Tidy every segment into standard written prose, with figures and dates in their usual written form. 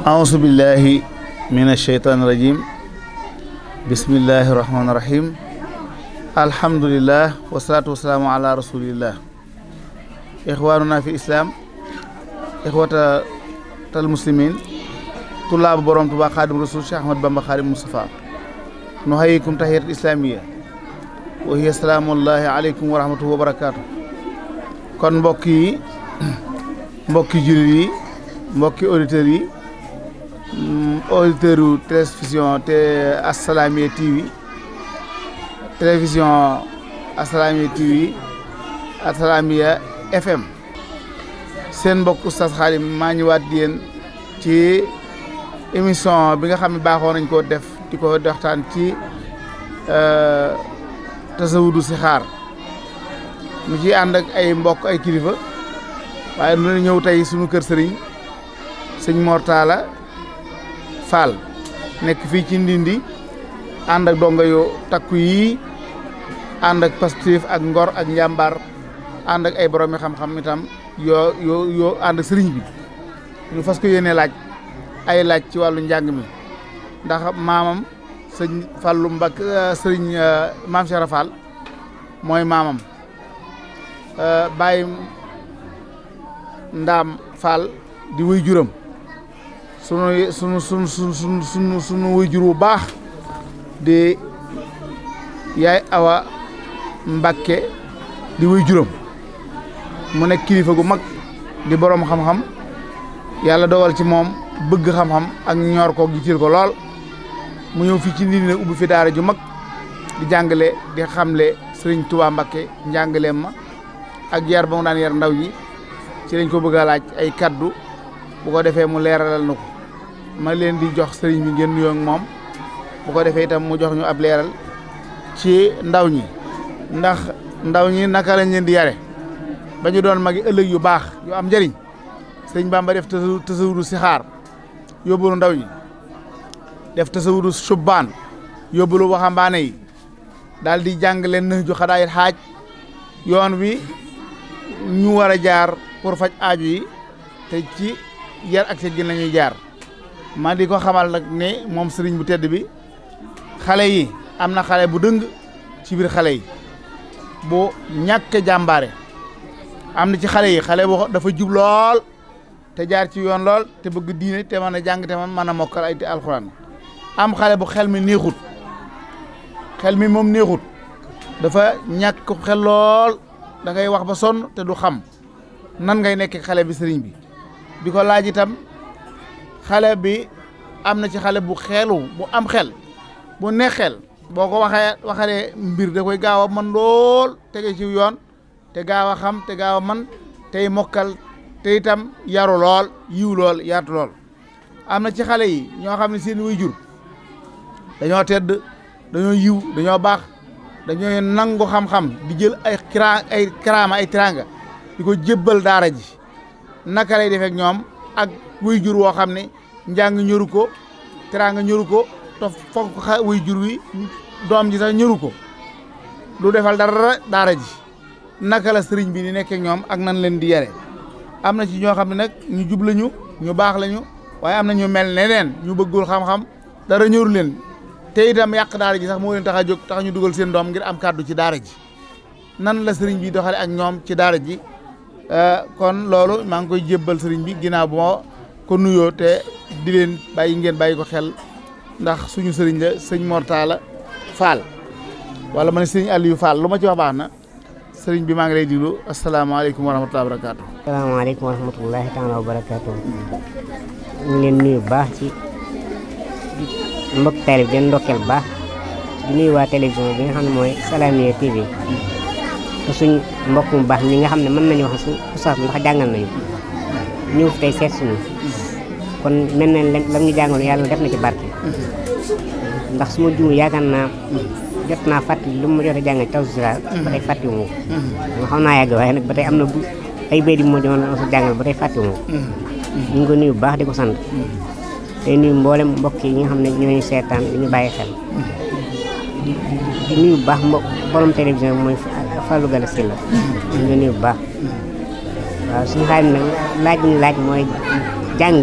أعوذ بالله من الشيطان الرجيم بسم الله الرحمن الرحيم الحمد لله والصلاة والسلام على رسول الله إخواننا في الإسلام إخوة المسلمين طلاب بروم توبا خادم رسول شيخ أحمد بامبا خادم مصطفى نحييكم تحية الإسلامية وهي السلام الله عليكم ورحمة وبركاته kon mbokki jullit yi mbokki auditeurs yi auditeur u télévision te Assalaamy TV télévision Assalaamy TV Assalaamy FM seen mbokk Oustaz Khadim maa ñëwaat di yéen ci émission bi nga xam ne baaxoo nañ koo def di ko waxtaan ci tasawudu si xaar mu ci ànd ak ay mbokk ay kilifa waaye nu ñëw tey suñu kër sëñ Mor Talla Fall nekk fii ci Ndindi ànd ak donga yu takku yi ànd ak pastif ak ngor ak njàmbaar ànd ak ay borom xam-xam itam yoo ànd ak sëriñ bi ñu fas ko yéene laaj ay laaj ci wàllu njàng mi ndax maamam sëñ Fallu Mbàkke sëriñ maam Cheikh Fall mooy maamam Baye Ndaam Fall di wuy juram sunu wuy jur bu baax di yaay Awa Mbàkke di wuy juram mu nekk kilifa gu mag di borom xam-xam yàlla dogal ci moom bëgg xam-xam ak ñor ko gitil ko lool mu ñëw fii ci Ndindi nag ubbi fi daara ju mag di jàngale di xamle Sëriñ Tuubaa Mbàkke njàngaleem ma ak yar ba mu daan yar ndaw ñi ci lañ ko bëgg a laaj ay kaddu bu ko defee mu leeralal na ko ma leen di jox sëriñ bi ngeen nuyoo ak moom bu ko defee itam mu jox ñu ab leeral ci ndaw ñi ndax ndaw ñi naka lañ leen di yare ba ñu doon magi ëllëg yu baax yu am njëriñ sëriñ Bamba def tasawudu si xaar yóbbulu ndaw ñi def tasawudu subbaan yóbbulu waxambaane yi daal di jàng leen na ju xadaayit xaaj yoon wi ñu war a jaar pour faj aaju yi te ci yar ak teggin la ñuy jaar ma di ko xamal nag ne moom sëriñ bu tedd bi xale yi am na xale bu dëng ci biir xale yi bu ñàkk jàmbaare am na ci xale yi xale bu dafa jub lool te jaar ci yoon lool te bëgg diine te mën a jàng te mën a mokkal ay te alxuraan am xale bu xel mi neexut xel mi moom neexut dafa ñàkk xel lool da ngay wax ba sonn te du xam nan ngay nekk xale bi sëriñ bi ko laaj itam xale bi am na ci xale bu xeelu bu am xel bu neex xel boo ko waxalee mbir da koy gaaw a mën lool tege ci yoon te gaaw a xam te gaaw a mën tey mokkal te itam yaru lool yiw lool yaatu lool am na ci xale yi ñoo xam ne seen waajur dañoo tedd dañoo yiw dañoo baax dañooy nangu xam-xam di jël ay karaama ay tiranga di ko jébbal daara ji naka lay defek ñoom ak wuy jur woo xam ne njàng ñoru ko tiranga ñoru ko te fonk wuy jur wi doom ji sax ñoru ko du defal dara daara ji naka la sëriñ bi di nekk ñoom ak nan leen di yare am na ci ñoo xam ne nag ñu jub lañu ñu baax lañu waaye am na ñu mel neneen ñu bëggul xam-xam dara ñoru leen te itam yàq daara ji sax moo leen tax a jóg tax ñu dugal seen doom ngir am kàddu ci daara ji nan la sëriñ bi doxale ak ñoom ci daara ji kon loolu maa ngi koy jébbal sëriñ bi ginnaaw bu ma ko nuyoo te di leen bàyyi ngeen bàyyi ko xel ndax suñu sëriñ la sëñ Mor Talla Fall wala ma ne sëriñ Aliou Fall lu ma ci wax baax na sëriñ bi maa ngi lay diglu asalaamaaleykum wa rahmatulah wa barakaatu. asalaamaaleykum wa rahmatulahi taala wa barakaatu. ñu ngi leen nuyu bu baax ci mbokk taalib den ndokkeel bu baax di nuyu waa télévision bi nga xam ne mooy Assalaamy TV te suñ mbokk mu baax mi nga xam ne mën nañu wax su oustaz ndax jàngal nañu ñëw fi tey seet suñu kon mel na lam ñu jàngal yàlla def na ci barke ndax su ma juum yaakaar naa jot naa fàttali lu ma jot a jàngal taw si ba tey fàttiwu ma ko nga xam naa yàgg waaye nag ba tey am na bu ay béy di moo joon sa jàngal ba tey fàttiwu ma ko ñu ngi ko nuyu bu baax di ko sant tey nuyu mboolem mbokk yi nga xam ne ñooñu seetaan di ñu bàyyi xel di nuyu bu baax borom télévision bi mooy Fallou Gala Sylla ñu ngi nuyu bu baax waaw suñu xaar nag laaj mooy jàng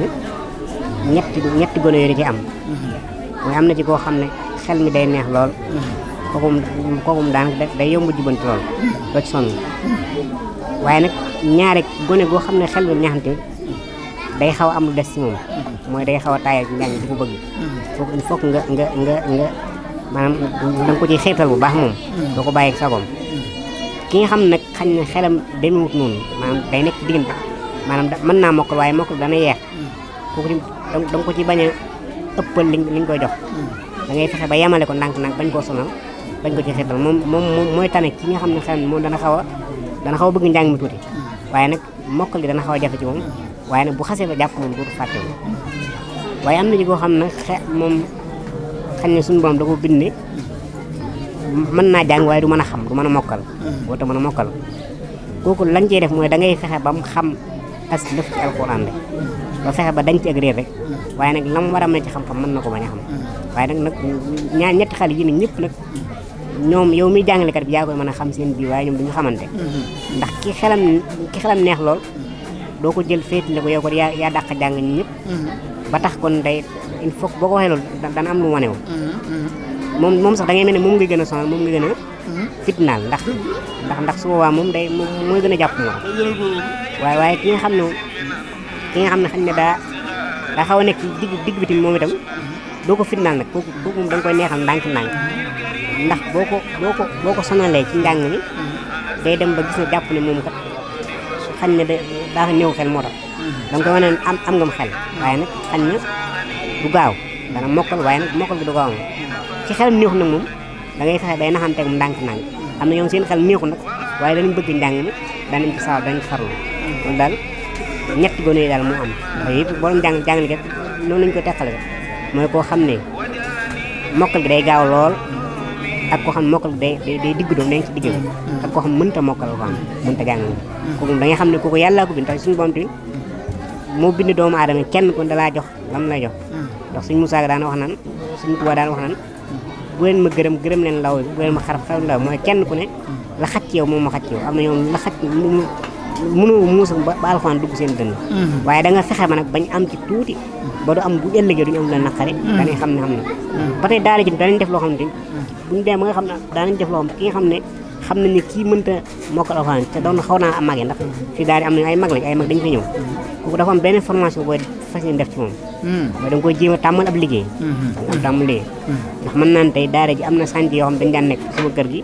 ñetti gone yooyu da ci am mooy am na ci koo xam ne xel mi day neex lool kookum daanaka day yomb jubanti lool doo ci sonn waaye nag ñaare gone goo xam ne xel mi neexante day xaw a am lu des ci moom mooy day xaw a taayal ci njàng di ko bëgg foog nga maanaam da nga ko ciy xeetal bu baax moom doo ko bàyyi sagoom ki nga xam ne nag xañ na xelam demewut noonu maanaam day nekk diggante maanaam mën naa mokkal waaye mokkal dana yeex kooku da nga ko ci bañ a ëppal li nga koy jox da ngay fexe ba yemale ko ndànk-ndànk bañ koo sonal bañ ko ci xeetal moom mooy tane ki nga xam ne xelam moom dana xaw a bëgg njàng mi tuuti waaye nag mokkal gi dana xaw a jafe ci moom waaye nag bu xasee ba jàpp moom dootu fàtte moom waaye am na ci koo xam ne moom xañ ne suñu borom da ko bindee mën naa jàng waaye du mën a xam du mën a mokkal wota mën a mokkal kooku lañ ciy def mooy da ngay fexe ba mu xam as lëf ci alxuraan rek ba fexe ba dañ ci ak réer rek waaye nag la mu war a mën ci xam-xam mën na ko bañ a xam waaye nag ñetti xale yi ni ñëpp nag ñoom yow miy jàngalekat bi yaa koy mën a xam seen biir waaye ñoom duñu xamante ndax ki xelam neex lool doo ko jël féetale ko yow ko yaa dàq jàng ñi ñëpp ba tax kon day il faut boo ko waxee loolu dana am lu wanewu moom sax da ngay mel ne moom nga gën a sonal moom nga gën a fitnaal ndax su boobaa moom mooy gën a jàpp moom waaye ki nga xam ne xañ ne daa xaw a nekk digg bitim moom itam doo ko fitnaal nag kooku moom da nga koy neexal ndànk-ndànk ndax boo ko sonalee ci njàng mi day dem ba gis na jàpp ne moom kat xañ ne daa fa néew xel moo tax da nga koy wane am ngam xel waaye nag xañ na du gaaw dana mokkal waaye nag mokkal gi du gaaw moom ci xelam néexu nag moom da ngay fexe day naxanteeg mu ndànk-ndànk am na ñoom seen xel néexu nag waaye danañ bëgg njàng mi danañ ci saaw danañ ci farlu loolu daal ñetti gone yi daal moo am waaye yëpp borom jàngalekat noonu lañ ko teqale mooy koo xam ne mokkal gi day gaaw lool ak koo xam ne mokkal gi day digg doom dañ ci digg ak koo xam mënta mokkal ko am mënta jàng kooku da nga xam ne kooku yàllaa ko bind tax suñu borom tamit moo bind doomu aadama kenn ko dalaa jox lam lay jox ndax suñ Musaa daan wax naan suñ Tuubaa daan wax naan bu leen ma gërëm leen law bu leen ma xaraf law mooy kenn ku ne la xaj ci yow moom ma xaj ci yow am na ñoom la xaj mënoo muusa ba alxuraan dugg seen dënn waaye da nga fexe ma nag bañ am ci tuuti ba du am bu ëllëgee duñu am la naqari danañ xam ne xam na ba tey daara ji danañ def loo xam ne buñu dee ba nga xam ne danañ def loo xam ki nga xam ne xam nañ ne kii mënta mokkal alxuraan te doon xaw naa am màggee ndax fii daal di am nañ ay mag lañ ay mag dañ fi ñëw kooku dafa am benn formation booy fas yéene def ci moom mooy da nga koy jéem a tàmmal ab liggéey am tàmmal liggéey ndax mën naan tey daara ji am na sant yoo xam dañ daan nekk sama kër gi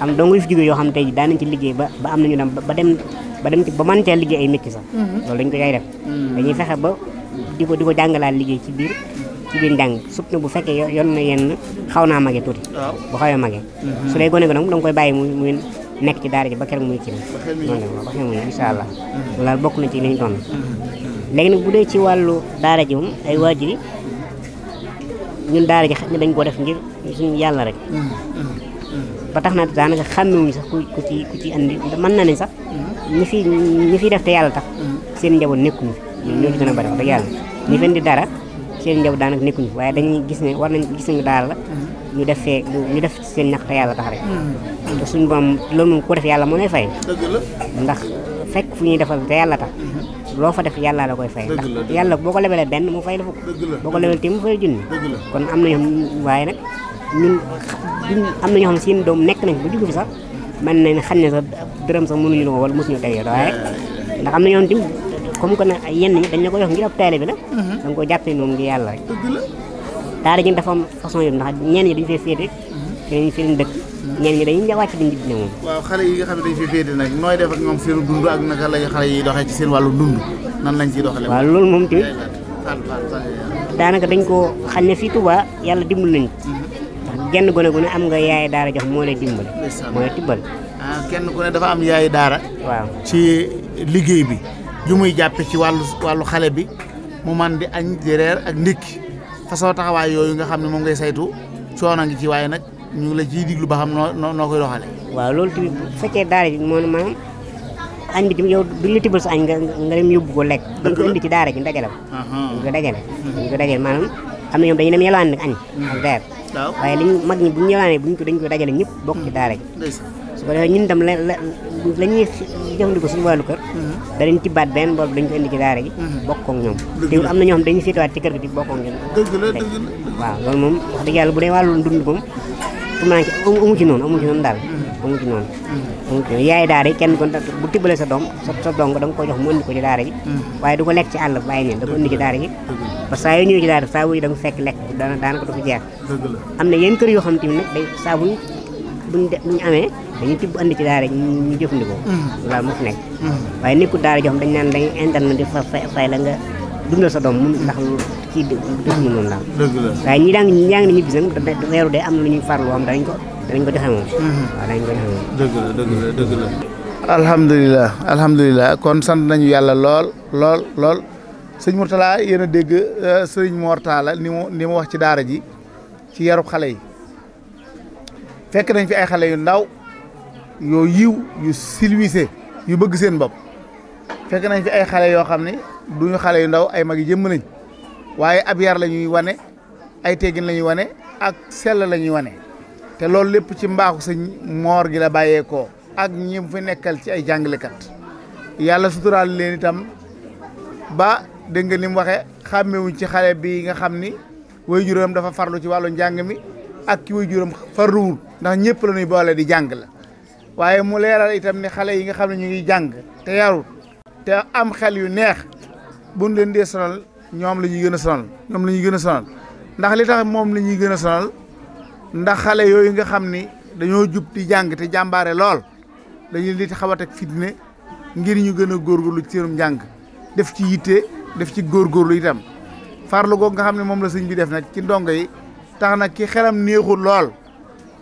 am dong yu fi jógee yoo xam tey ji daan nañ ci liggéey ba am nañu dem ba mën cee liggéey ay métier sax loolu dañ ko yaay def dañuy fexe ba di ko jàngalaat liggéey ci biir njàng surtout na bu fekkee yoon na yenn xaw naa magee tuuti bu xawee magee su dee gone ko nag da nga koy bàyyi muy nekk ci daara ji ba keroog muy kii noonu la ba xel muy incha allah loolu bokk na ci li ñu doon léegi nag bu dee ci wàllu daara ji moom ay waajur yi ñun daara ji xaj na dañ ko def ngir suñu yàlla rek ba tax na daanaka xàmmewuñu sax ku ci andi mën na ne sax ñi fi def te yàlla tax seen njaboot nekkuñu fi ñoo fi gën a bari wax dëgg yàlla ñi fen di dara seen njaboot daanaka nekkuñu fi waaye dañuy gis ne war nañ gis nañu daara la ñu def seen ñax te yàlla tax rek te suñu borom loolu moom ku def yàlla moo lay fay ndax fekk fu ñuy defal te yàlla tax loo fa def yàlla la koy fay ndax yàlla boo ko lebalee benn mu fay la fukk boo ko lebal te mu fay junni kon am na ñoo xam waaye nag ñun am na ñoo xam seen doom nekk nañ ba dugg fi sax man nañ xañ ne sax dërëm sax mënuñu la ko wala mosuñu tey waaye ndax am na ñoo xam comme que ne yenn ñi dañ la ko jox ngir ab taalibe bi la da nga ko jàppee noonu ngir yàlla rek daara ji dafa am façon yooyu ndax ñenn ñi dañu fee féete dañu fi leen dëkk ñenn ñi dañuy wàcc di njëkk ne moom waaw xale yi nga xam ne dañu fee féete nag nooy def ak ñoom seen dund ak naka la xale yi doxee ci seen wàllu dund nan lañ ciy doxalee waaw loolu moom tamit daanaka dañ ko xam ne fii Touba yàlla dimbal nañu ndax genn gone gu ne am nga yaay daara jox moo lay dimbale moo lay tibbal kenn ku ne dafa am yaay daara waaw ci liggéey bi yu muy jàppe ci wàllu xale bi mu man di añ di reer ak ndékki façon taxawaay yooyu nga xam ne moom ngay saytu coono ngi ci waaye nag ñu ngi la ciy diglu ba xam noo koy doxale waaw loolu tamit bu fekkee daara ji moo maanaam añ bi tamit yow duñ la tibbal sa añ nga dem yóbbu ko lekk dañ ko indi ci daara ji dajale ko dañ ko dajale maanaam am na ñoom dañu dem yelwaan nag añ ak reer waaye liñ mag ñi bu ñu yelwaanee dañ ko dajale ñëpp bokk ci daara ji su ko defee ñun tam la ñuy jëfandikoo suñu wàllu kër danañ ci baat benn boobu dañ ko indi ci daara ji bokk ak ñoom te am na ñoo xam dañuy féetewaat ci kër gi di bokk ak ñoom waaw loolu moom wax dëgg yàlla bu dee wàllu dund moom tumaanke amu ci noonu daal amu ci noonu yaay daara yi kenn kon bu tibbalee sa doom sa dong da nga ko jox mu indi ko ci daara ji waaye du ko lekk ci àll bàyyi neen da ko indi ci daara ji parce que saa yoo ñëwee ci daara saa wuy da nga fekk lekk daanaka du fi jeex am na yenn kër yoo xam tamit nag day saa buñu amee dañuy tibb andi ci daara ñu jëfandikoo loolu moo fi nekk waaye nekkul daara joo xam dañ naan dañ internet di fay la nga dundal sa doom mun ndax kii defuñu noonu daal waaye ñi jàng ni ñibbi nag weeru de am na lu ñuy farlu am danañ ko joxe moom waaw danañ ko joxe moom dëgg la alhamdulilah kon sant nañu yàlla lool sëñ Mourtala yéen a dégg sëñ Mortala ni mu wax ci daara ji ci yarub xale yi fekk nañ fi ay xale yu ndaw yoo yiw yu silwisé yu bëgg seen bopp fekk nañ fi ay xale yoo xam ne duñu xale yu ndaw ay mag yi jëmm lañ waaye ab yar la ñuy wane ay teggin la ñuy wane ak sell la ñuy wane te loolu lépp ci mbaaxu sëñ Moor gi la bàyyeekoo ak ñi mu fi nekkal ci ay jàngalekat yàlla suturaal leen itam ba dégg nga ni mu waxee xàmmewuñ ci xale bi nga xam ni waajuram dafa farlu ci wàllu njàng mi ak ki waajuram farluwul ndax ñëpp la ñuy boole di jàng la waaye mu leeral itam ni xale yi nga xam ne ñu ngi jàng te yarut te am xel yu neex buñ leen dee sonal ñoom la ñuy gën a sonal ndax li tax moom la ñuy gën a sonal ndax xale yooyu nga xam ni dañoo jub di jàng te jàmbaare lool dañuy li xaw a teg fitne ngir ñu gën a góorgóorlu ci seenum njàng def ci yitte def ci góorgóorlu itam farlu googu nga xam ne moom la sëñ bi def nag ci ndongo yi tax nag ki xelam neexul lool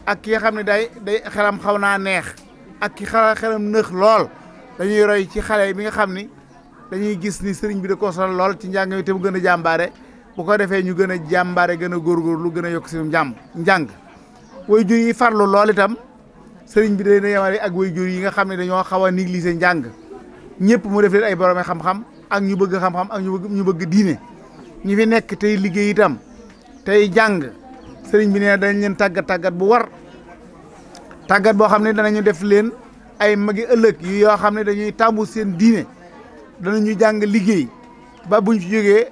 ak ki nga xam ne day xelam xaw naa neex ak ki xelam nëx lool dañuy roy ci xale bi nga xam ni dañuy gis ni sëriñ bi da ko sonal lool ci njàng mi te mu gën a jàmbaare bu ko defee ñu gën a jàmbaare gën a góorgóorlu gën a yokk seen njàng waajur yi farlu lool itam sëriñ bi dana yemale ak waajur yi nga xam ne dañoo xaw a négliger njàng ñëpp mu def leen ay borom xam-xam ak ñu bëgg xam-xam ak ñu bëgg diine ñi fi nekk tey liggéey itam tey jàng sëriñ bi nee dañ leen tàggat bu war tàggat boo xam ne danañu def leen ay magi ëllëg yi yoo xam ne dañuy tàmbu seen diine danañu jàng liggéey ba buñ fi jógee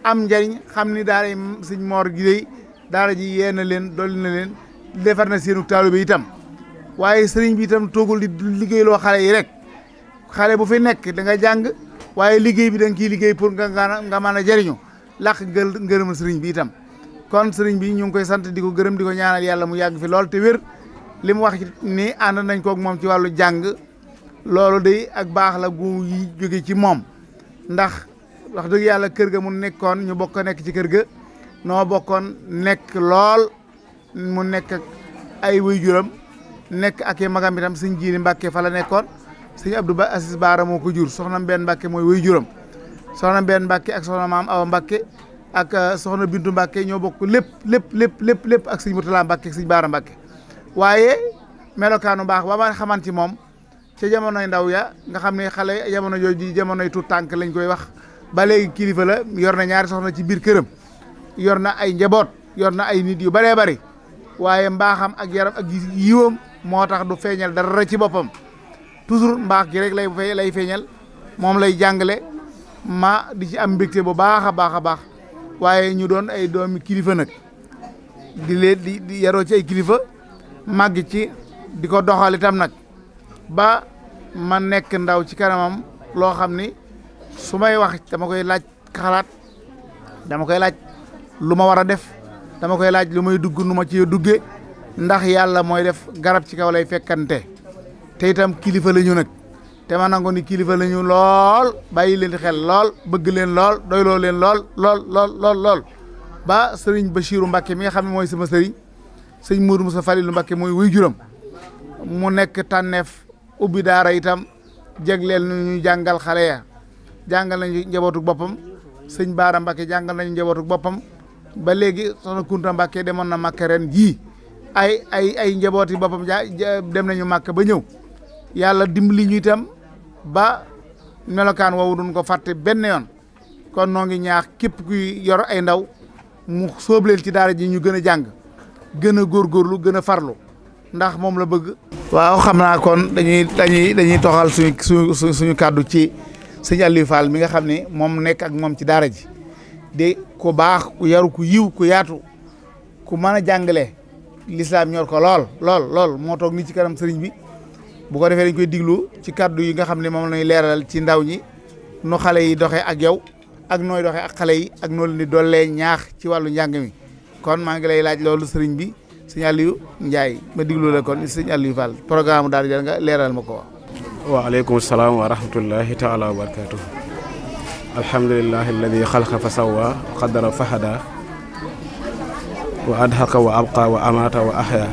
am njariñ xam ni daara sëñ Moor gi day daara ji yee na leen dolli na leen defar na seenu taalibe itam waaye sëriñ bi itam toogul di liggéey loo xale yi rek xale bu fi nekk da nga jàng waaye liggéey bi da nga kiy liggéey pour nga mën a jariñu làq ngërëmal sëriñ bi itam kon sëriñ bi ñu ngi koy sant di ko gërëm di ko ñaanal yàlla mu yàgg fi lool te wér li mu wax ni ànd nañ koog moom ci wàllu jàng loolu day ak baax la gu yi jóge ci moom ndax wax dëgg yàlla kër ga mu nekkoon ñu bokk nekk ci kër ga noo bokkoon nekk lool mu nekk ak ay waajuram nekk ak i magam itam sëñ Jiili Mbàkke fa la nekkoon sëñ Abdou Ba Asis Baara moo ko jur soxna Mbène Mbàkke mooy waajuram soxna Mbène Mbàkke ak soxna Maam Awa Mbàkke ak soxna Bintu Mbàkke ñoo bokk lépp ak sëñ Murtala Mbàkke ak sëñ Baara Mbàkke waaye melokaanu baax ba ma xamante ci moom ca jamonoy ndaw ya nga xam ne xale jamono jooju jamonoy tuut tànk lañ koy wax ba léegi kilifa la yor na ñaari soxna ci biir këram yor na ay njaboot yor na ay nit yu bëree bëri waaye mbaaxam ak yaram ak yiwam moo tax du feeñal dara ci boppam toujours mbaax gi rek lay feeñal moom lay jàngale ma di ci am mbégte bu baax a baax waaye ñu doon ay doomi kilifa nag di leen di yaroo ci ay kilifa màgg ci di ko doxal itam nag ba ma nekk ndaw ci kanamam loo xam ni su may wax dama koy laaj xalaat dama koy laaj lu ma war a def dama koy laaj lu may dugg nu ma ci dugge ndax yàlla mooy def garab ci kaw lay fekkante te itam kilifa la ñu nag te ma nangu ni kilifa la ñu lool bàyyi leen xel lool bëgg leen lool doyloo leen lool ba sëriñ Bachiru Mbàkke mi nga xam ne mooy sama sëriñ sëñ Mourou Moussa Falilou Mbàkke mooy waajuram mu nekk tànneef ubbi daara itam jegleel ñu jàngal xale ya jàngal nañu njabootu boppam sëñ Baara Mbàkke jàngal nañu njabootu boppam ba léegi soxna Kunta Mbàkke demoon na Màkka ren jii ay njabooti boppam dem nañu Màkka ba ñëw yàlla dimbali ñu itam ba melokaan woowu duñ ko fàtte benn yoon kon noo ngi ñaax képp kuy yor ay ndaw mu sóobleel ci daara ji ñu gën a jàng gën a góorgóorlu gën a farlu ndax moom la bëgg waaw xam naa kon dañuy toxal suñu kàddu ci sëñ Aliou Fall mi nga xam ne moom nekk ak moom ci daara ji di ku baax ku yaru ku yiw ku yaatu ku mën a jàngale lislaam ñor ko lool moo toog ni ci kanam sëriñ bi bu ko defee dañ koy diglu ci kàddu yi nga xam ne moom lañuy leeral ci ndaw ñi nu xale yi doxee ak yow ak nooy doxee ak xale yi ak noo leen di dollee ñaax ci wàllu njàng mi kon maa ngi lay laaj loolu sëriñ bi sëñ Aliou Ndiaye ma diglu la kon sëñ Aliou Fall programme daara ja nga leeral ma ko. waaleykum salaam wa rahmatullahi taala wa barakatuh. alhamdulillahi alladi xalqa fa sawwa qaddara fa hada wa adhaqa wa abqa wa amata wa ahya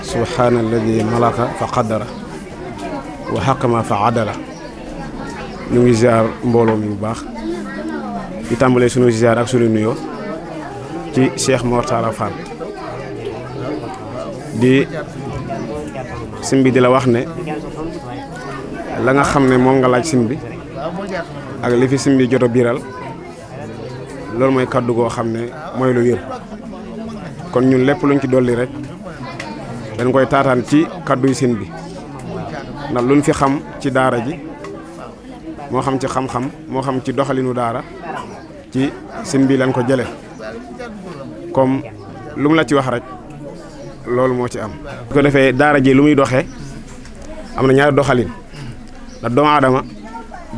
subhana alladi malaka fa qaddara wa xakama fa adala. ñu ngi ziar mbooloo mi bu baax di tàmbalee sunu ziar ak sunu nuyoo ci Cheikh Mor Talla Fall di sim bi di la wax ne la nga xam ne moom nga laaj sim bi ak li fi sim bi jot a biiral loolu mooy kaddu goo xam ne mooy lu wér kon ñun lépp luñ ci dolli rek dañ koy taataan ci kadduy sim bi ndax luñ fi xam ci daara ji moo xam ci xam-xam moo xam ci doxalinu daara ci sim bi lañ ko jële comme lu mu la ci wax rek loolu moo ci am. bu ko defee daara ji lu muy doxee am na ñaari doxalin ndax doomu aadama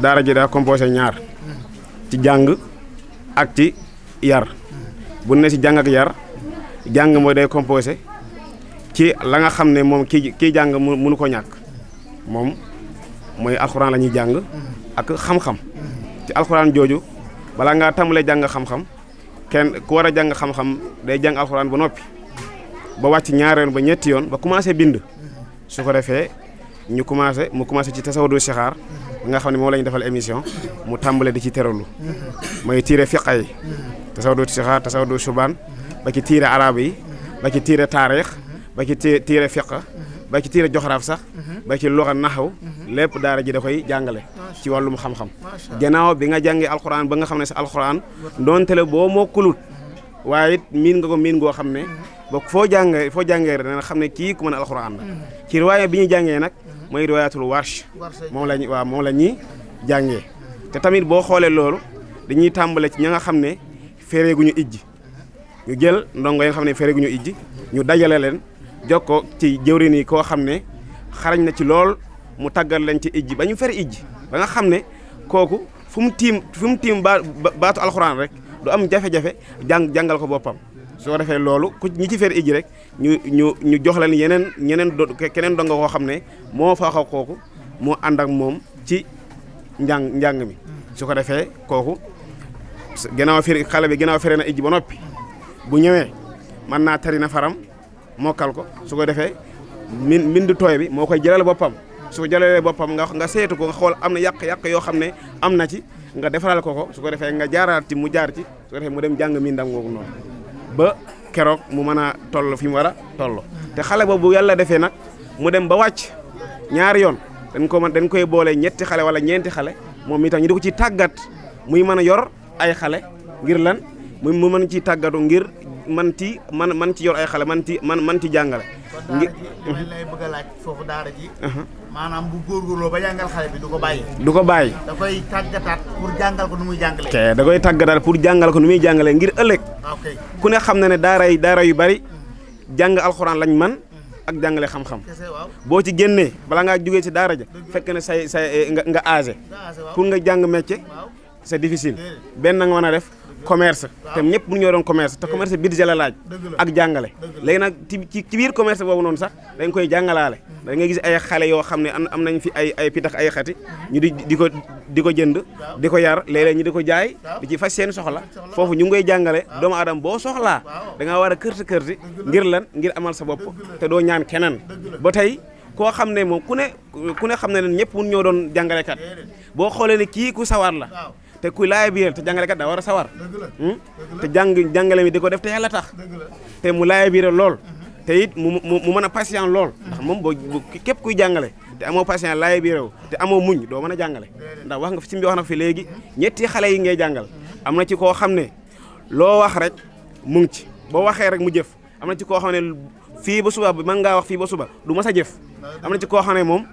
daara ji daa composé ñaar ci jàng ak ci yar bu ne ci jàng ak yar jàng mooy day composé ci la nga xam ne moom kii jàng mënu ko ñàkk moom mooy alxuraan la ñuy jàng ak xam-xam ci alxuraan jooju balaa ngaa tàmbalee jàng xam-xam kenn ku war a jàng xam-xam day jàng alxuraan ba noppi ba wàcc ñaari yoon ba ñetti yoon ba commencé bind su ko defee mu commencé ci tasawudu sixaar nga xam ne moom la ñu defal émission mu tàmbale di ci teralu mooy tiire fiqa yi tasawudu sixaar tasawudu subaan ba ci tiire arab yi ba ci tiire taarix ba ci tiire fiqa ba ci tiire joxaraaf sax ba ci luxa naxaw lépp daara ji da koy jàngale ci wàllum xam-xam gannaaw bi nga jàngee alxuraan ba nga xam ne sa alxuraan doonte la boo mokkulut waaye it miin nga ko miin goo xam ne ba foo jàngee rek dana xam ne kii ku mën a alxuraan la ci riwaaya bi ñu jàngee nag mooy riwaayatul warsh moom la ñuy jàngee te tamit boo xoolee loolu dañuy tàmbale ci ña nga xam ne féreeguñu ijji ñu jël ndongo yi nga xam ne féreeguñu ijji ñu dajale leen jox ko ci jëwrin yi koo xam ne xarañ na ci lool mu tàggat leen ci ijji ba ñu fere ijji ba nga xam ne kooku fu mu tiim baatu alxuraan rek du am jafe-jafe jàngal ko boppam soo defee loolu ku ñi ci fere ijji rek ñu jox leen keneen donga koo xam ne moo faaxa kooku moo ànd ak moom ci njàng mi su ko defee kooku xale bi gannaaw fere na ijji ba noppi bu ñëwee mën naa tari na faram mokkal ko su ko defee mbind tooy bi moo koy jëlal boppam su ko jëlalee boppam nga seetu ko nga xool am na yàq yoo xam ne am na ci nga defaral ko su ko defee nga jaaraat ci mu jaar ci su ko defee mu dem jàng mbindam googu noonu ba keroog mu mën a toll fi mu war a toll te xale boobu yàlla defee nag mu dem ba wàcc ñaari yoon dañ koy boole ñetti xale wala ñeenti xale moom itam ñu di ko ci tàggat muy mën a yor ay xale ngir lan mu mën ci tàggatu ngir man ci yor ay xale man ci jàngale. kon daara ji lay bëgg a laaj foofu daara ji. maanaam bu góorgóorloo ba jàngal xale bi du ko bàyyi. da koy tàggataat pour jàngal ko nu muy jàngalee. ok da koy tàggataat pour jàngal ko nu muy jàngalee ngir ëllëg. ku ne xam na ne daara yu bari jàng alxuraan lañ man ak jàngale xam-xam. boo ci génnee bala ngaa jógee ci daara ja fekk ne say nga âgé pour nga jàng métier c'est difficile benn nga mën a def. commerce te ñëpp mënu ñoo doon commerce te commerce budget la laaj ak jàngale léegi nag ci biir commerce boobu noonu sax dañ koy jàngalaale da nga gis ay xale yoo xam ne am nañ fi ay pitax ay xati ñu di ko jënd di ko yar léeg-léeg ñu di ko jaay di ci faj seen soxla foofu ñu ngi koy jàngale doomu aadama boo soxlaa da nga war a kërti ngir lan ngir amal sa bopp te doo ñaan keneen ba tey koo xam ne moom ku ne xam ne ñëpp mënu ñoo doon jàngalekat boo xoolee ne kii ku sawar la te kuy laay biir te jàngalekat daa war a sawar te jàngale mi di ko def te yàlla tax te mu laay biir lool te it mu mën a patient lool ndax moom boo képp kuy jàngale te amoo patient laay biir te amoo muñ doo mën a jàngale ndax wax nga fi wax na fi léegi ñetti xale yi ngay jàngal am na ci koo xam ne loo wax rek mu ngi ci boo waxee rek mu jëf am na ci koo xam ne fii ba suba bi mën ngaa wax fii ba suba du mas a jëf am na ci koo xam ne moom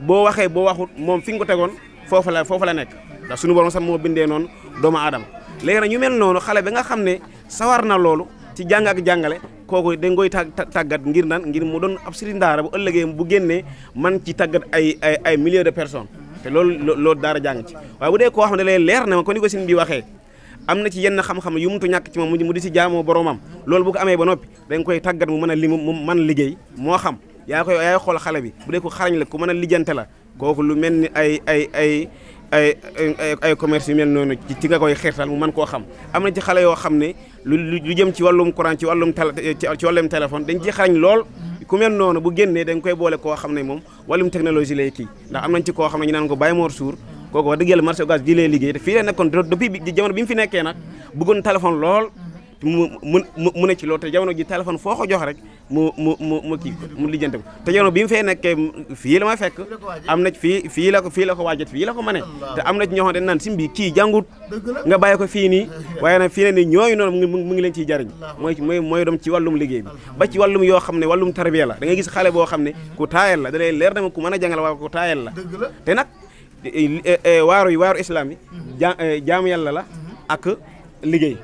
boo waxee boo waxut moom fi nga ko tegoon foofu la nekk ndax suñu borom sax moo bindee noonu doomu aadama léegi nag ñu mel noonu xale bi nga xam ne sawar na loolu ci jàng ak jàngale kooku dañ koy tàggat ngir mu doon ab sëriñ daara bu ëllëgee bu génnee man ci tàggat ay milliers de personnes te loolu daara jàng ci waaye bu dee koo xam ne lay leer na ma ko ni ko sin bi waxee am na ci yenn xam-xam yu mutu ñàkk ci moom mu di si jaamoo boromam loolu bu ko amee ba noppi dañ koy tàggat mu mën a mu mën liggéey moo xam yaay xool xale bi bu dee ko xarañ la ku mën a lijjante la kooku lu mel ni ay commerce yu mel noonu ci nga koy xeetal mu mën koo xam am na ci xale yoo xam ne lu jëm ci wàllum courant ci wàllum téléphone dañ ci xarañ lool ku mel noonu bu génnee dañ koy boole koo xam ne moom wàllum technologie lay kii ndax am nañ ci koo xam ne ñu naan ko Baye Mor Sour kooku wax dëgg yàlla marché Ocass ji lay liggéey te fii la nekkoon depuis jamono bi mu fi nekkee nag bëggoon téléphone lool mu ne ci loolu te jamono ji téléphone foo ko jox rek mu lijjante ko te jamono bi mu fee nekkee fii la ma fekk am na fii la ko waajat fii la ko mane te am na ci ñoo xam ne naan simbi kii jàngut nga bàyyi ko fii nii waaye nag fii ne ni ñooyu noonu mu ngi leen ciy jariñ mooy doom ci wàllum liggéey bi ba ci wàllum yoo xam ne wàllum tarbiya la da ngay gis xale boo xam ne ku taayal la da lay leer dama ku mën a jàngal waaye ku taayal la te nag waaru islam yi jaamu yàlla la ak liggéey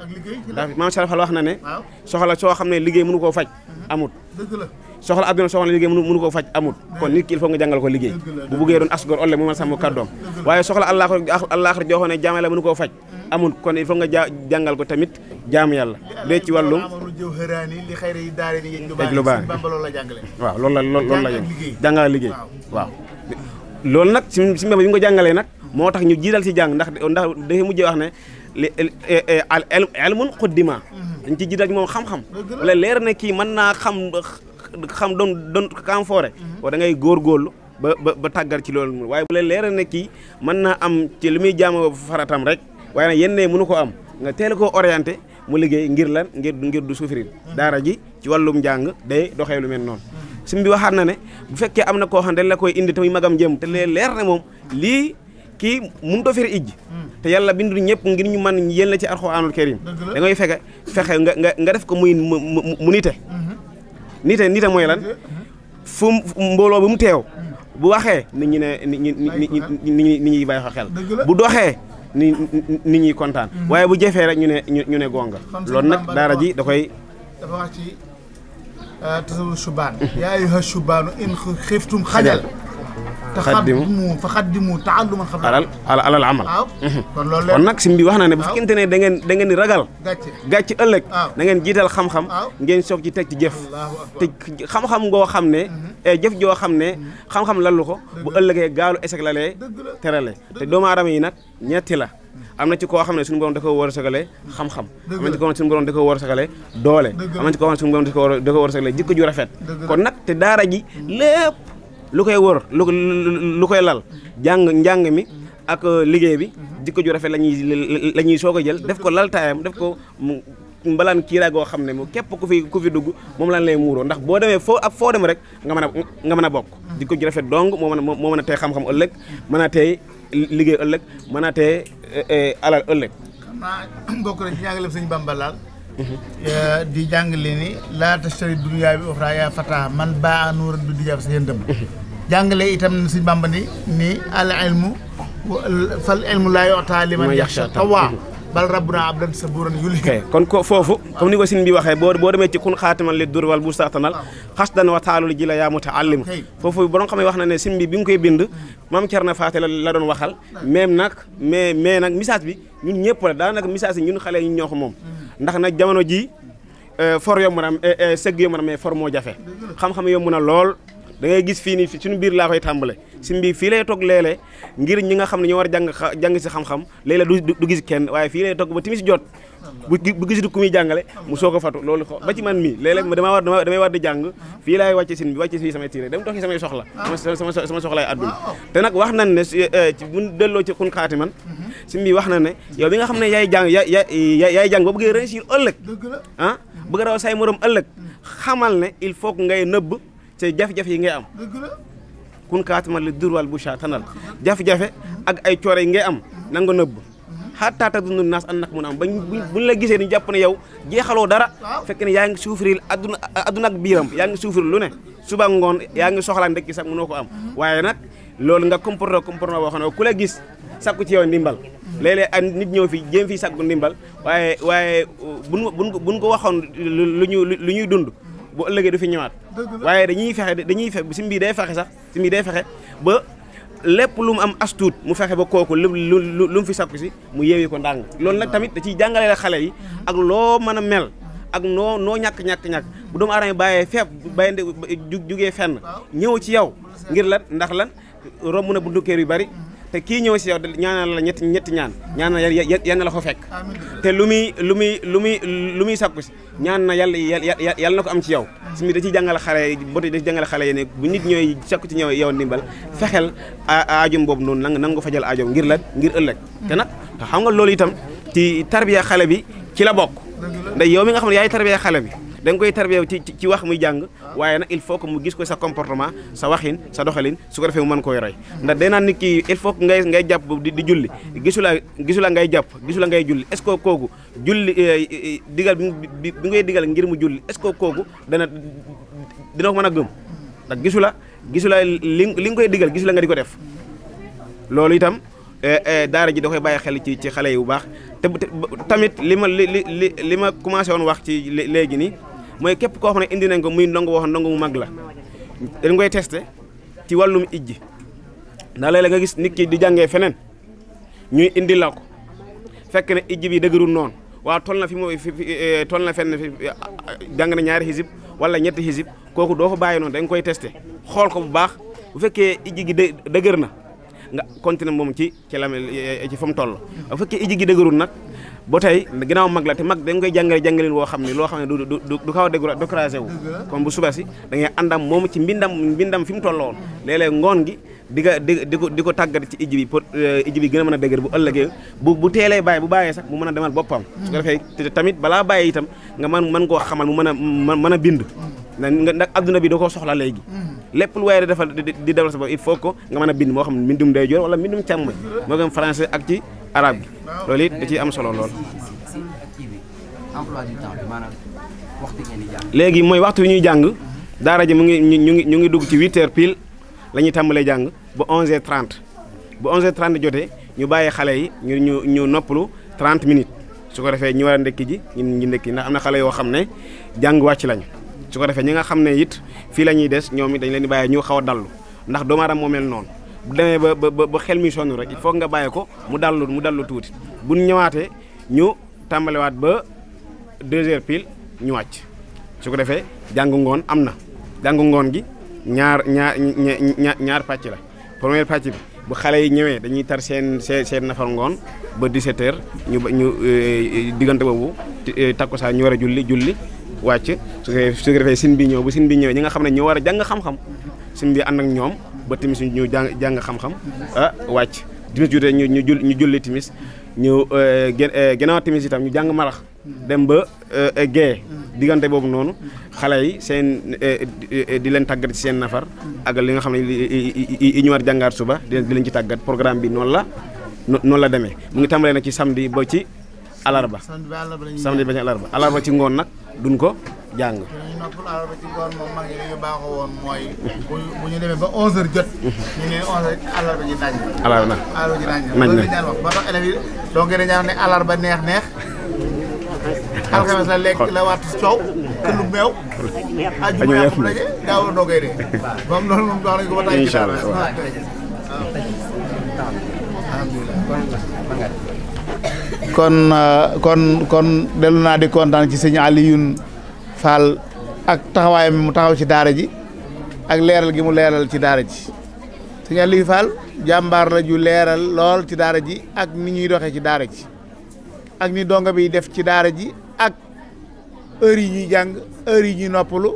ndax maam Sharaf wax na ne soxla soo xam ne liggéey mënu koo faj amut soxla adduna soxla liggéey mënu koo faj amut kon nit ki il faut nga jàngal ko liggéey bu buggee doon asgor olle mu mën sàmm kàddoom waaye soxla àllaaxira joo xam ne jaamu yàlla mënu koo faj amut kon il faut nga jàngal ko tamit jaamu yàlla dee ci wàllum daj lu baax waaw loolu la jàngale liggéey waaw loolu nag si mbéb bi nga ko jàngalee nag moo tax ñu jiital si jàng ndax dafay mujjee wax ne ilmun xuddima dañ ci jiital ci moom xam-xam wala leer na kii mën naa xam doon kam foore wa da ngay góorgóorlu ba tàggat ci loolu waaye bu la leer na kii mën naa am ci li muy jaama faratam rek waaye nag yennee mënu ko am nga teel koo orienté mu liggéey ngir lan ngir du souffrir daara ji ci wàllum njàng day doxee lu mel noonu sim bi waxaat na ne bu fekkee am na koo xam ne dañ la koy indi te muy magam jëm te leer na moom lii kii mënut a firi ijj te yàlla bindu ñëpp ngir ñu mën yéen la ci alxuraanul karim da ngay fexe nga def ko muy mu nite mooy lan fu mbooloo ba mu teew bu waxee nit ñi ne nit ñi bàyyi xel bu doxee nit ñi kontaan waaye bu jëfee rek ñu ne gonga loolu nag daara ji da koy dafa wax ci tasawur shubaan yaa ayyuha shubaanu in xiftum xajal fa xaddimu taalluman xam alal amal kon nag sim bi wax na ne bu fekkente ne da ngeen di ragal gàcc ëllëg da ngeen jiital xam-xam ngeen soog ci teg ci jëf te xam-xam ngoo xam ne jëf joo xam ne xam-xam lallu ko bu ëllëgee gaalu échec la lee terale te doomu aadama yi nag ñetti la am na ci koo xam ne suñu borom da ko war a sagalee xam-xam am na ci koo xam ne suñu borom da ko war a sagalee doole am na ci koo xam ne suñu borom da ko war a sagalee jikko ju rafet kon nag te daara ji lépp lu koy wër lu koy lal njàng mi ak liggéey bi jikko ju rafet la ñuy soog a jël def ko lal taayam def ko mbalaan kiiraay goo xam ne mu képp ku fi dugg moom lan lay muuroo ndax boo demee foo dem rek nga mën a bokk jikko ju rafet dong moo mën a tey xam-xam ëllëg mën a tey liggéey ëllëg mën a tey alal ëllëg xam naa bokk na ci njàngaleem sëñ Bamba laal di jàngale ni laa tashtari dunya bi uxraa yaa fata man baa nuuran bi dunya sa yëndëm jàngale itam sëñ Bamba ni al ilmu fal ilmu laa yu'taa liman yaxsha tawaa bal rabbuna abdan saburan yuli kon ko foofu comme ni ko sin bi waxee boo demee ci kun xaatiman li dur wal bu saxtanal xasdan wa taalul ji la yaa mutaallim foofu borom xam ne wax na ne sin bi mu koy bind maam Cerno Faate la doon waxal même nag mais nag message bi ñun ñëpp la daanaka message yi ñun xale yi ñoo ko moom ndax nag jamono ji for yomb na sëgg yomb na mais for moo jafe xam-xam yomb na lool da ngay gis fii nii suñu biir laa koy tàmbale si mbii fii lay toog léeg-léeg ngir ñi nga xam ne ñoo war a jàng si xam-xam léeg-léeg du gis kenn waaye fii lay toog ba timis jot bu gisul ku muy jàngale mu soog a fatu loolu ba ci man mii léeg-léeg damay war di jàng fii laay wàcce sin bi wàcce fii samay tiire dem doxi samay soxla sama soxlaay àdduna te nag wax nañ ne buñ delloo ci kun xaati man si mbii wax na ne yow bi nga xam ne yaay jàng ba bëggee réussir ëllëg ah bëgg a raw say morom ëllëg xamal ne il faut que ngay nëbb te jafe-jafe yi ngay am kun kaatama li durwal bu sha tanal jafe-jafe ak ay coore yi ngay am nanga nëbb xataa tadunnu naas annaka mun am buñ la gisee ni jàpp ne yow jeexaloo dara fekk ne yaa ngi souffrir adduna ak biiram yaa ngi souffrir lu ne suba ngoon yaa ngi soxlaa ndekki sax mënoo ko am waaye nag loolu nga comportement boo xam ne ku la gis sakku ci yow ndimbal léeg-léeg ak nit ñëw fi jéem fii sakku ndimbal waaye buñ ko waxoon lu ñuy dund bu ëllëgee du fi ñëwaat waaye dañuy fexe si mbii day fexe ba lépp lu mu am astuut mu fexe ba kooku lu mu fi sakku si mu yeewi ko ndànk loolu nag tamit da ciy jàngale la xale yi ak loo mën a mel ak noo ñàkk bu doomu aadama bàyyee jugee fenn ñëw ci yow ngir lan ndax lan romb na buntu kër yu bari te kii ñëw si yow ñaanal la ñetti ñaan na yal na la ko fekk te lu muy sakku si ñaan na yàlla na ko am ci yow si mi da ciy jàngale xale yi boo da ciy jàngale xale yi ne bu nit ñooy sakku ci ñëw yow ndimbal fexeel aajum boobu noonu nanga nga fajal aajom ngir ëllëg te nag xam nga loolu itam ci tarbiya xale bi ci la bokk ndax yow mi nga xam ne yaay tarbiya xale bi da nga koy tarbiya ci wax muy jàng waaye nag il faut que mu gis ko sa comportement sa waxin sa doxalin su ko defee mu mën koy roy ndax day naan nit ki il faut que ngay jàpp di julli gisula ngay jàpp gisula ngay julli est-ce que kooku julli digal bi ngay digal ngir mu julli est-ce que kooku dina ko mën a gëm ndax gisula li nga koy digal gisula nga di ko def loolu itam daara ji da koy bàyyi xel ci xale yi bu baax te tamit li ma commencé woon wax ci léegi nii mooy képp koo xam ne indi nañ ko muy ndongo wax ndongo mu mag la dañ koy testé ci wàllum ijji ndax léeg-léeg nga gis nit ki di jàngee feneen ñuy indi la ko fekk ne ijji bi dëgërul noonu waaw toll na fenn jàng na 2 xisib wala 3 xisib kooku doo fa bàyyi noonu dañ koy testé xool ko bu baax bu fekkee ijji gi dëgër na nga continuer moom ci fa mu toll bu fekkee ijji gi dëgërul nag ba tey ginnaaw mag la te mag dañ koy jàngalin woo xam ne loo xam ne du xaw a découragé wu kon bu suba si da ngay àndam moom ci mbindam fi mu tolloon léeg-léeg ngoon gi di ko tàggat ci ijji bi pour ijji bi gën a mën a dëgër bu ëllëgee bu teelee bàyyi bu bàyyee sax mu mën a demal boppam su ko defee tamit balaa bàyyi itam nga mën koo xamal mu mën a bind ndax adduna bi da koo soxla léegi lépp lu waaye di defal sa bopp il faut que nga mën a bind moo xam ne mbindum day joor wala mbindum càmmoñ moo gën français ak ci arabe gi loolu it da ciy am solo lool. léegi mooy waxtu wi ñuy jàng daara ji ñu ngi dugg ci 8h pile la ñuy tàmbalee jàng ba 11h30 bu 11h30 jotee ñu bàyyi xale yi ñu noppalu 30 minutes su ko defee ñu war a ndekki ji ñu ndekki ndax am na xale yoo xam ne jàng wàcc lañu. su ko defee ñi nga xam ne it fii la ñuy des ñoom it dañ leen di bàyyi ñu xaw a dallu ndax doomu aadama moo mel noonu bu demee ba xel mi sonn rek il faut nga bàyyi ko mu dallu tuuti bu ñu ñëwaatee ñu tàmbaliwaat ba 2h pile ñu wàcc su ko defee jàngu ngoon am na jàngu ngoon gi ñaar pàcc la première pàcc bi bu xale yi ñëwee dañuy tar seen nafar ngoon ba 17h ñu diggante boobu takkusaan ñu war a julli wàcc su ko defee sin bi ñëw bu sin bi ñëwee ñi nga xam ne ñoo war a jàng xam-xam sin bi ànd ak ñoom ba timis ñu jàng xam-xam wàcc timis jotee ñu julli timis ñu gannaaw timis itam ñu jàng marax dem ba gée diggante boobu noonu xale yi seen di leen tàggat ci seen nafar ak li nga xam ne yi ñu war jàngaat suba di leen ci tàggat programme bi noonu la demee mu ngi tàmbalee nag ci samedi ba ci alarba samedi ba ci alarba ci ngoon nag duñ ko jàng. ñu noppal alarba ci ngoon moom mag ñi dañu baaxoo woon mooy bu ñu demee ba 11h jot. ñu ne 11h alarba ji naaj la. alarba ji naaj la loolu la ñu daan wax ba tax élèves yi donc dañu daan ne alarba neex. alxames la lekk la waatu coow. këllu meew. aju yàqu bu daje daaw la doogay dee. moom loolu moom wax nañu ko ba tey. incha allah kon dellu naa di kontaan ci sëñ Alioune Fall ak taxawaayam mu taxaw ci daara ji ak leeral gi mu leeral ci daara ji sëñ Alioune Fall jàmbaar la ju leeral lool ci daara ji ak ni ñuy doxee ci daara ji ak ni donga bi def ci daara ji ak heure yi ñuy jàng heure yi ñuy noppalu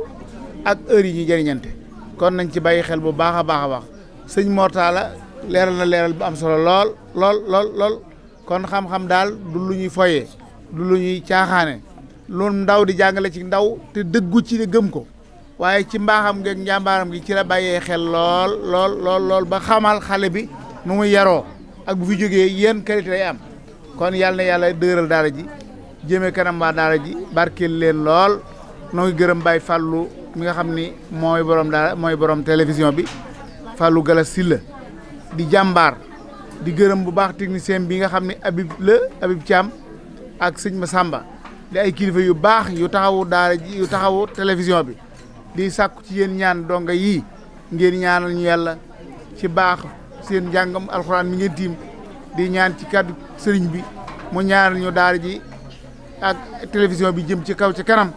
ak heure yi ñuy jëriñante kon nañ ci bàyyi xel bu baax a baax sëñ Mortala leeral na leeral bu am solo lool kon xam-xam daal du lu ñuy foyee du lu ñuy caaxaane loolu ndaw di jàngale ci ndaw te dëggu ci gëm ko waaye ci mbaaxam ngeeg njàmbaaram gi ci la bàyyee xel lool ba xamal xale bi nu muy yaroo ak bu fi jógee yéen qualité lay am kon yàlla na yàlla dëgëral daara ji jëmee kanam waa daara ji barkeel leen lool noo ngi gërëm Baye Fallou mi nga xam ni mooy borom daara mooy borom télévision bi Fallou Gala Silla di jàmbaar di gërëm bu baax technicien bi nga xam ne Habib Thiam ak sëñ Massamba di ay kilifa yu baax yu taxawu daara ji yu taxawu télévision bi di sàkku ci yéen ñaan donga yii ngeen ñaanal ñu yàlla ci baax seen njàngam alxuraan mi ngeen tiim di ñaan ci kàddu sëriñ bi mu ñaanal ñu daara ji ak télévision bi jëm ci kaw ci kanam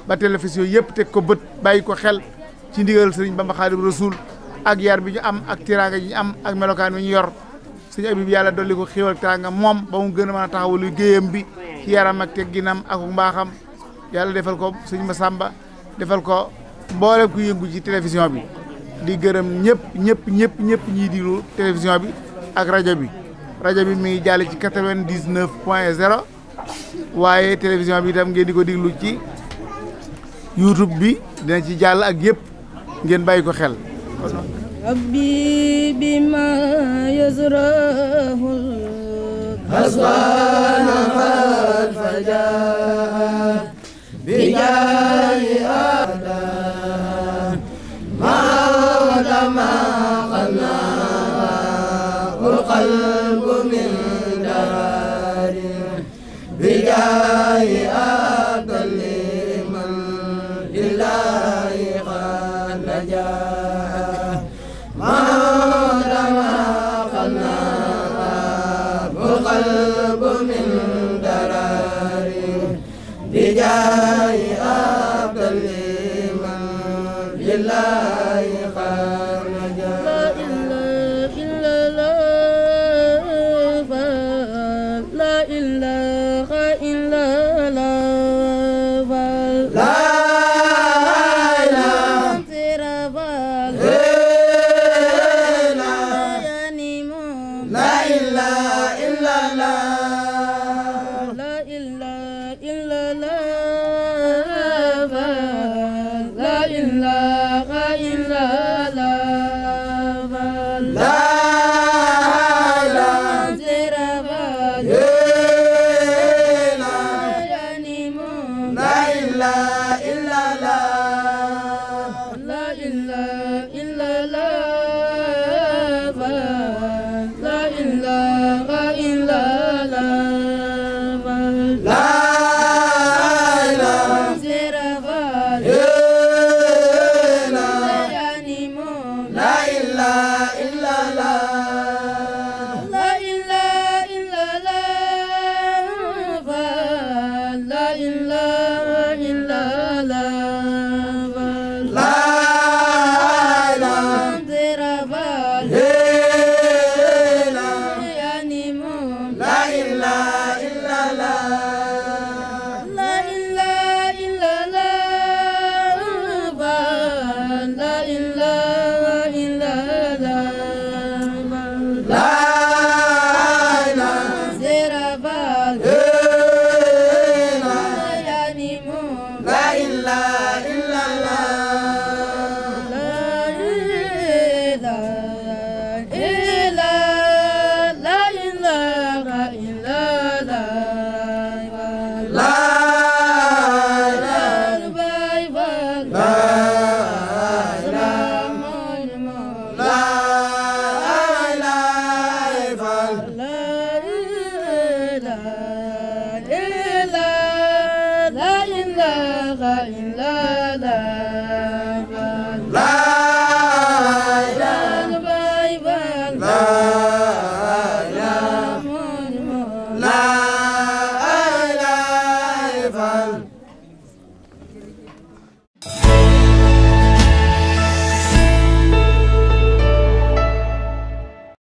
ba télévision yëpp teg ko bët bàyyi ko xel ci ndigal sëriñ Bamba Xaadimu Rasuul ak yar bi ñu am ak tiraanga ji ñu am ak melokaan bi ñu yor sëñ Habib yàlla dolli ko xéwal tiraanga moom ba mu gën a mën a taxawu liggéeyam bi ci yaram ak tegginam ak mbaaxam yàlla defal ko sëñ Massamba defal ko mboolem ku yëngu ci télévision bi di gërëm ñëpp ñiy diglu télévision bi ak rajo bi mi ngi jàll ci 99.0 waaye télévision bi itam ngeen di ko diglu ci YouTube bi dina ci jàll ak yëpp ngeen bàyyi ko xel. rabbi bima yazrahul aswana fal fajar bi jayi ada ma dama qana ul qalbu min darari bi jayi ada liman lillahi qad najaa ma dama qana ul qalbu min darari bi jayi ada liman lillahi qad najaa la ilaha illallah la